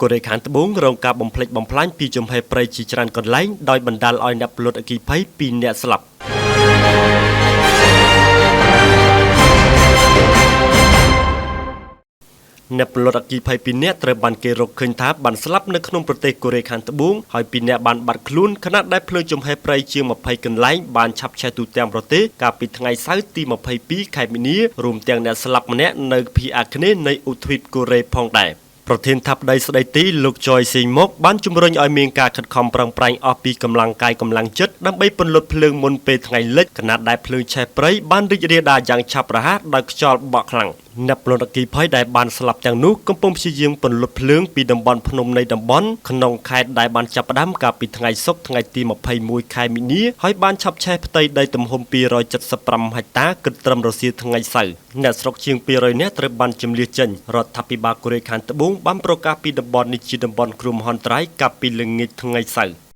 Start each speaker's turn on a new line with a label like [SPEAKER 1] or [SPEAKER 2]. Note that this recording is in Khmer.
[SPEAKER 1] កូរ៉េខាងត្បូងរងការបំផ្លិចបំផ្លាញពីចំហេះព្រៃជាច្រើនកន្លែងដោយបណ្ដាលឲ្យអ្នកផលិតអគ្គិភ័យ2នាក់ស្លាប់អ្នកផលិតអគ្គិភ័យ2នាក់ត្រូវបានគេរកឃើញថាបានស្លាប់នៅក្នុងប្រទេសកូរ៉េខាងត្បូងហើយ2នាក់បានបាត់ខ្លួនខណៈដែលភ្លើងចំហេះព្រៃជាង20កន្លែងបានឆាប់ឆេះទូទាំងប្រទេសកាលពីថ្ងៃសៅរ៍ទី22ខែមីនារួមទាំងអ្នកស្លាប់ម្នាក់នៅភាគអាគ្នេយ៍នៃឧទ្វីបកូរ៉េផងដែរប្រធានថាបតីស្ដីទីលោកចយសេងមុកបានជំរុញឲ្យមានការខិតខំប្រឹងប្រែងអស់ពីកម្លាំងកាយកម្លាំងចិត្តដើម្បីពន្លត់ភ្លើងមុនពេលថ្ងៃលិចខណៈដែលភ្លើងឆេះព្រៃបានរីករាលដាលយ៉ាងឆាប់រហ័សដោយខ្យល់បក់ខ្លាំងអ្នកផលិតអគ្គិភ័យដែលបានស្លាប់ទាំងនោះកំពុងព្យាយាមពន្លត់ភ្លើងពីតំបន់ភ្នំនៃតំបន់ក្នុងខេត្តដែលបានចាប់ផ្ដើមកាលពីថ្ងៃសុក្រថ្ងៃទី21ខែមីនាហើយបានឆាប់ឆេះផ្ទៃដីទំហំ275ហិកតាគិតត្រឹមរសៀលថ្ងៃសៅរ៍អ្នកស្រុកជាង200នាក់ត្រូវបានជម្លៀសចេញរដ្ឋាភិបាលកូរ៉េខាងត្បូងបានប្រកាសពីតំបន់នេះជាតំបន់គ្រោះមហន្តរាយកាលពីល្ងាចថ្ងៃសៅរ៍។